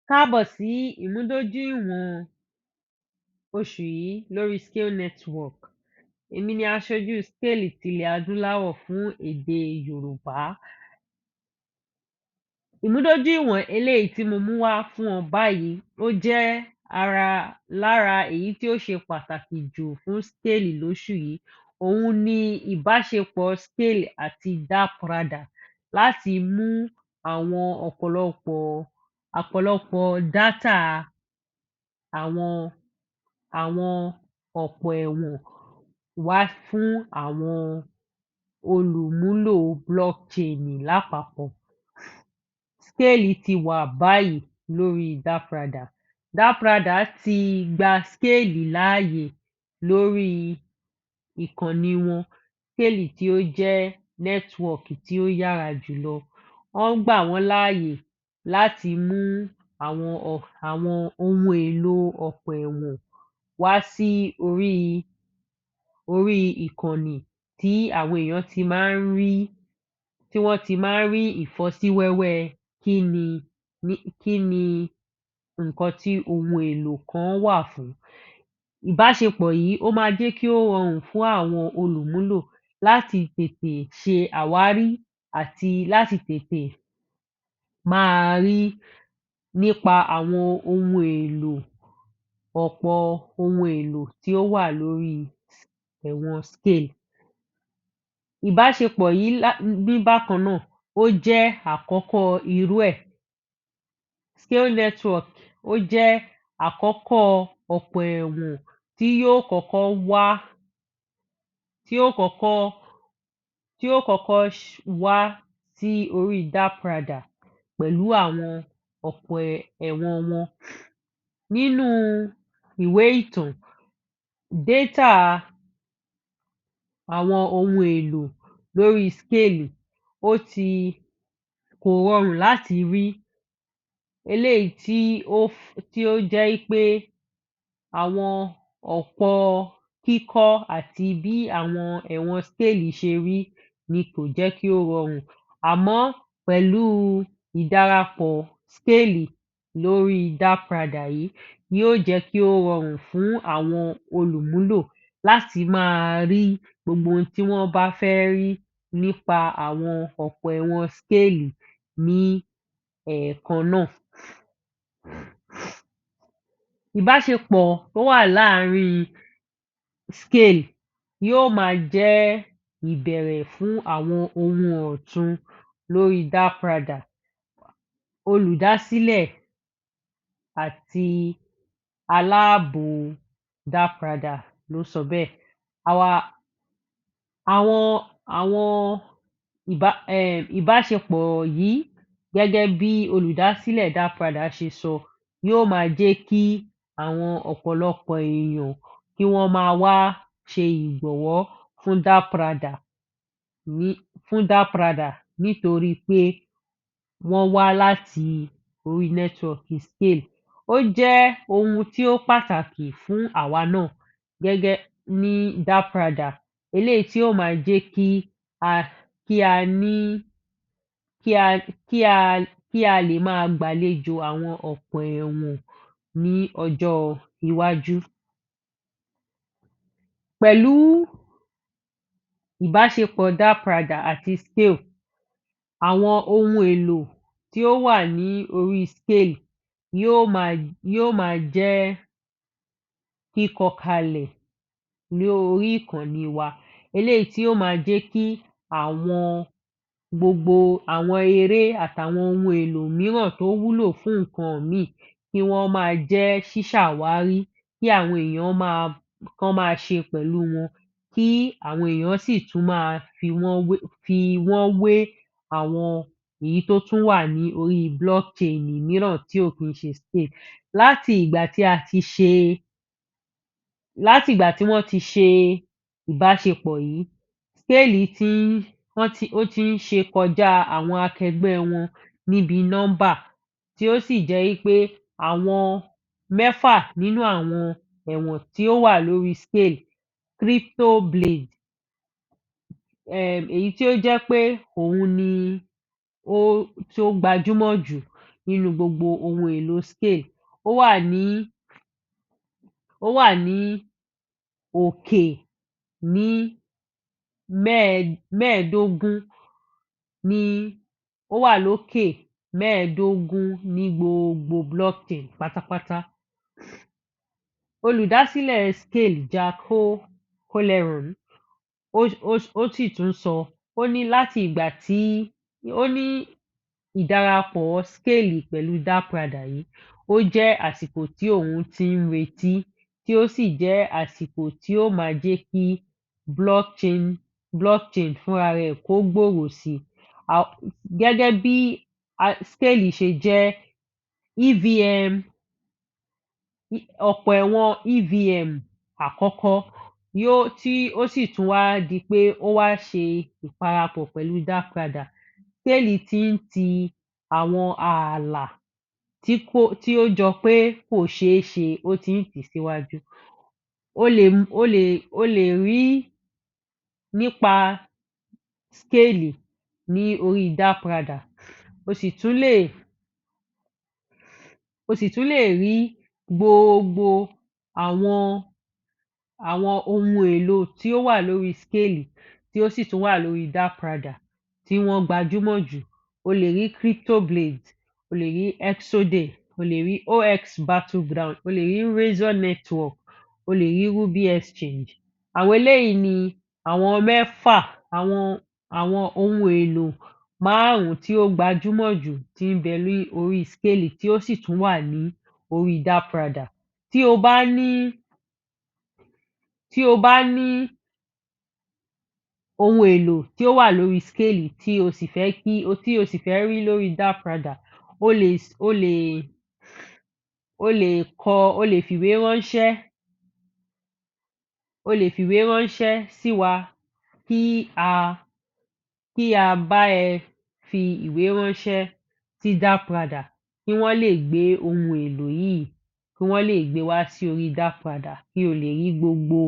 Káàbọ̀ sí ìmúdójúìwọ̀n oṣù yìí lórí Scale Network. Èmi ni aṣojú Scale tilẹ̀ Adúláwọ̀ fún èdè Yorùbá. Ìmúdójúìwọ̀n eléyìí tí mo mú wá fún ọ báyìí, ó jẹ́ ara lára èyí tí ó ṣe pàtàkì jù fún Scale lóṣù yìí. Òun ni ìbáṣepọ̀ Scale àti DappRadar láti mú àwọn ọ̀pọ̀lọpọ̀ dátà àwọn ọ̀pọ̀ ẹ̀wọ̀n wá fún àwọn olùmúlò blockchain lápapọ̀. Scale ti wà báyìí lórí DappRadar. DappRadar ti gba Scale láàyè lórí ìkànnì wọn, Scale tí ó jẹ́ nẹ́tíwọ́ọ̀kì tí ó yára jùlọ. Wọ́n gbà wọ́n láàyè láti mú àwọn ohun èlò ọ̀pọ̀ ẹ̀wọ̀n wá sí orí ìkànnì tí àwọn èèyàn ti máa ń rí, tí wọ́n ti máa ń rí ìfọ́síwẹ́wẹ́ kí ni nǹkan tí ohun èlò kan wà fún. Ìbáṣepọ̀ yìí, ó máa jẹ́ kí ó rọrùn fún àwọn olùmúlò láti tètè ṣe àwárí àti láti tètè máa rí nípa àwọn ohun èlò, ọ̀pọ̀ ohun èlò tí ó wà lórí ẹ̀wọ̀n Scale. Ìbáṣepọ̀ yìí ní bákan náà, ó jẹ́ àkọ́kọ́ irú ẹ̀. Scale Network, ó jẹ́ àkọ́kọ́ ọ̀pọ̀ ẹ̀wọ̀n tí yóò kọ́kọ́ wá, tí ó kọ́kọ́ wá sí orí DappRadar pẹ̀lú àwọn ọ̀pọ̀ ẹ̀wọ̀n wọn. Nínú ìwé ìtàn, data àwọn ohun èlò lórí Scale, ó ti kò rọrùn láti rí, eléyìí tí ó jẹ́ pé àwọn ọ̀pọ̀ kíkọ́ àti bí àwọn ẹ̀wọ̀n Scale ṣe rí ni kò jẹ́ kí ó rọrùn. Àmọ́ pẹ̀lú ìdarapọ̀ Scale lórí DappRadar yìí, yóò jẹ́ kí ó rọrùn fún àwọn olùmúlò láti máa rí gbogbo ohun tí wọ́n bá fẹ́ rí nípa àwọn ọ̀pọ̀ ẹ̀wọ̀n Scale ní ẹ̀ẹ̀kan náà. Ìbáṣepọ̀ tó wà láàárín Scale yóò máa jẹ́ ìbẹ̀rẹ̀ fún àwọn ohun ọ̀tun lórí DappRadar. Olùdásílẹ̀ àti aláàbò DappRadar ló sọ bẹ́ẹ̀. Àwa àwọn àwọn ìbá um ìbáṣepọ̀ yìí, gẹ́gẹ́ bí olùdásílẹ̀ DappRadar ṣe sọ, yóò máa jẹ́ kí àwọn ọ̀pọ̀lọpọ̀ èèyàn kí wọ́n máa wá ṣe ìgbọ̀wọ́ fún DappRadar nítorí pé wọ́n wá láti orí nẹ́tíwọ́ọ̀kì Scale. Ó jẹ́ ohun tí ó pàtàkì fún àwa náà gẹ́gẹ́ ní DappRadar, eléyìí tí ó máa jẹ́ kí a ní kí a kí a kí a lè máa gbàlejò àwọn ọ̀pọ̀ ẹ̀wọ̀n ní ọjọ́ iwájú. Pẹ̀lú ìbáṣepọ̀ DappRadar àti Scale, àwọn ohun èlò tí ó wà ní orí Scale yóò máa jẹ́ kíkọ kalẹ̀ ní orí ìkànnì wa, eléyìí tí ó máa jẹ́ kí àwọn gbogbo àwọn eré àtàwọn ohun èlò mìíràn tó wúlò fún nǹkan míì kí wọ́n máa jẹ́ ṣíṣàwárí, kí àwọn èèyàn máa kán máa ṣe pẹ̀lú wọn, kí àwọn èèyàn sì tún máa fi wọ́n wé àwọn èyí tó tún wà ní orí blockchain mìíràn tí ò kí ń ṣe Scale. Láti ìgbà tí wọ́n ti ṣe ìbáṣepọ̀ yìí, Scale ti ń wọ́n ti ó ti ń ṣe kọjá àwọn akẹgbẹ́ wọn níbi nọ́mbà, tí ó sì jẹ́ wí pé àwọn mẹ́fà nínú àwọn ẹ̀wọ̀n tí ó wà lórí Scale, CryptoBlade, èyí tí ó jẹ́ pé òun ni ó tí ó gbajúmọ̀ jù nínú gbogbo ohun èlò Scale. Ó wà ní òkè ní 15 ní, ó wà lókè 15 ní gbogbo blockchain pátápátá. Olùdásílẹ̀ Scale, Jack O'Holleran, ó sì tún sọ, ó ní láti ìgbà tí ó ní ìdarapọ̀ Scale pẹ̀lú DappRadar yìí, ó jẹ́ àsìkò tí òun ti ń retí, tí ó sì jẹ́ àsìkò tí ó máa jẹ́ kí blockchain fúnra rẹ̀ kó gbòòrò síi. Gẹ́gẹ́ bí Scale ṣe jẹ́ EVM, ọ̀pọ̀ ẹ̀wọ̀n EVM àkọ́kọ́ yóò, tí ó sì tún wá di pé ó wá ṣe ìparapọ̀ pẹ̀lú DappRadar. Scale ti ń ti àwọn ààlà tí kò tí ó jọ pé kò ṣeé ṣe, ó ti ń tì síwájú. O lè rí nípa Scale ní orí DappRadar. O sì tún lè rí gbogbo àwọn ohun èlò tí ó wà lórí Scale, tí ó sì tún wà lórí DappRadar, tí wọ́n gbajúmọ̀ jù. O lè rí CryptoBlades, o lè rí Exoday, o lè rí OX Battleground, o lè rí Razor Network, o lè rí Ruby Exchange. Àwọn eléyìí ni àwọn mẹ́fà, àwọn ohun èlò márùn-ún tí ó gbajúmọ̀ jù tí ń bẹ ní orí Scale, tí ó sì tún wà ní orí DappRadar. Tí o bá ní ohun èlò tí ó wà lórí Scale tí o sì fẹ́ rí lórí DappRadar, o lè fìwé ránṣẹ́ sí wa kí a bá ẹ fi ìwé ránṣẹ́ sí DappRadar, kí wọ́n lè gbé ohun èlò yìí, kí wọ́n lè gbé wá sí orí DappRadar, kí o lè rí gbogbo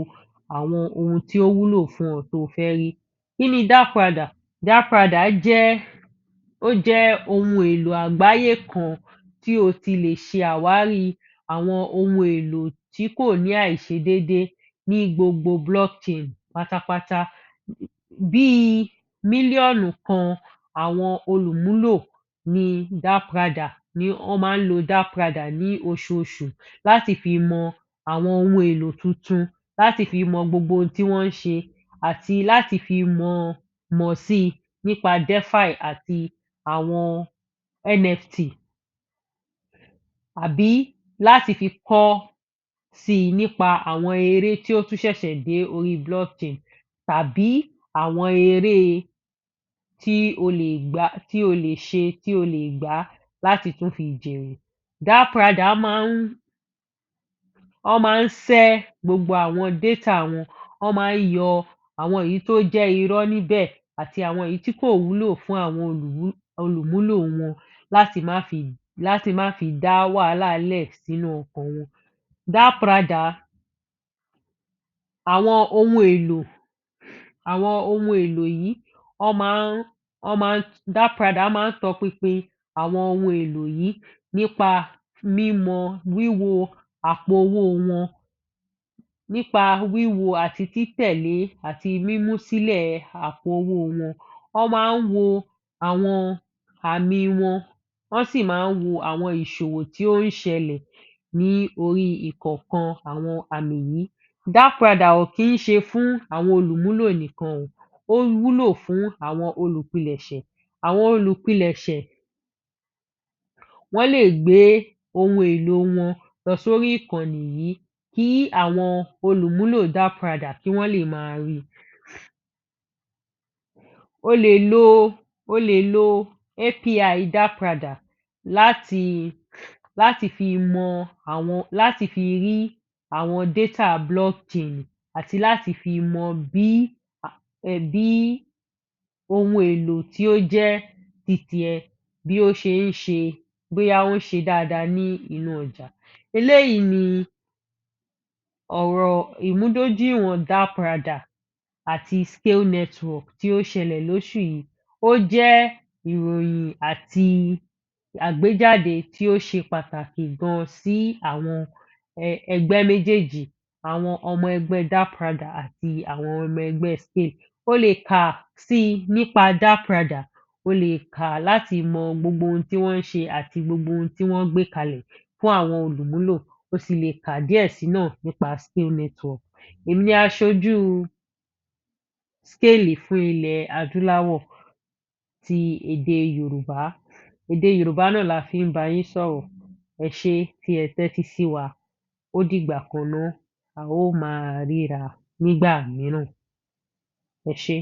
àwọn ohun tí ó wúlò fún ọ tó fẹ́ rí. Kí ni DappRadar? DappRadar jẹ́, ó jẹ́ ohun èlò àgbáyé kan tí o ti lè ṣe àwárí àwọn ohun èlò tí kò ní àìṣedéédé ní gbogbo blockchain pátápátá. Bíi 1 mílíọ̀nù àwọn olùmúlò ní DappRadar ni wọ́n máa ń lo DappRadar ní oṣooṣù láti fi mọ àwọn ohun èlò tuntun, láti fi mọ gbogbo ohun tí wọ́n ń ṣe, àti láti fi mọ̀ síi nípa DeFi àti àwọn NFT, àbí láti fi kọ́ síi nípa àwọn eré tí ó tún ṣẹ̀ṣẹ̀ dé orí blockchain, tàbí àwọn eré tí o lè gbá, tí o lè ṣe, tí o lè gbá láti tún fi jèrè. DappRadar máa ń sẹ́ gbogbo àwọn data wọn, wọ́n máa ń yọ àwọn èyí tó jẹ́ irọ́ níbẹ̀ àti àwọn èyí tí kò wúlò fún àwọn olùmúlò wọn, láti má fi dá wàhálà lẹ̀ sínú ọkàn wọn. DappRadar, àwọn ohun èlò yìí, wọ́n máa ń DappRadar máa ń tọpinpin àwọn ohun èlò yìí nípa mímọ wíwo àpò owó wọn, nípa wíwo àti títẹ̀lé àti mímú sílẹ̀ àpò owó wọn. Wọ́n máa ń wo àwọn àmì wọn, wọ́n sì máa ń wo àwọn ìṣòwò tí ó ń ṣẹlẹ̀ ní orí ìkọ̀ọ̀kan àwọn àmì yìí. DappRadar ò kí ń ṣe fún àwọn olùmúlò nìkan o, ó wúlò fún àwọn olùpilẹ̀ṣẹ̀. Àwọn olùpilẹ̀ṣẹ̀, wọ́n lè gbé ohun èlò wọn lọ sórí ìkànnì yìí kí àwọn olùmúlò DappRadar kí wọ́n lè máa rí. O lè lo API DappRadar láti fi mọ àwọn, láti fi rí àwọn data blockchain, àti láti fi mọ bí ohun èlò tí ó jẹ́ tìẹ bí ó ṣe ń ṣe, bóyá ó ń ṣe dáadáa ní inú ọjà. Eléyìí ni ọ̀rọ̀ ìmúdójúìwọ̀n DappRadar àti Scale Network tí ó ṣẹlẹ̀ lóṣù yìí. Ó jẹ́ ìròyìn àti Àgbéjáde tí ó ṣe pàtàkì gan sí àwọn ẹgbẹ́ méjéèjì, àwọn ọmọ ẹgbẹ́ DAppRadar àti àwọn ọmọ ẹgbẹ́ SCALE. O lè kà síi nípa DappRadar, o lè kà láti mọ gbogbo ohun tí wọ́n ń ṣe àti gbogbo ohun tí wọ́n gbé kalẹ̀ fún àwọn olùmúlò, o sì lè kà díẹ̀ síi náà nípa SKALE Network. Èmi ni aṣojú SCALE fún ilẹ̀ adúláwọ̀ ti èdè Yorùbá. Èdè Yorùbá náà la fi ń bá yín sọ̀rọ̀. Ẹ ṣé tí ẹ tẹ́tí sí wa. Ó dìgbà kan ná, a ó máa ríra nígbà mìíràn. Ẹ ṣé.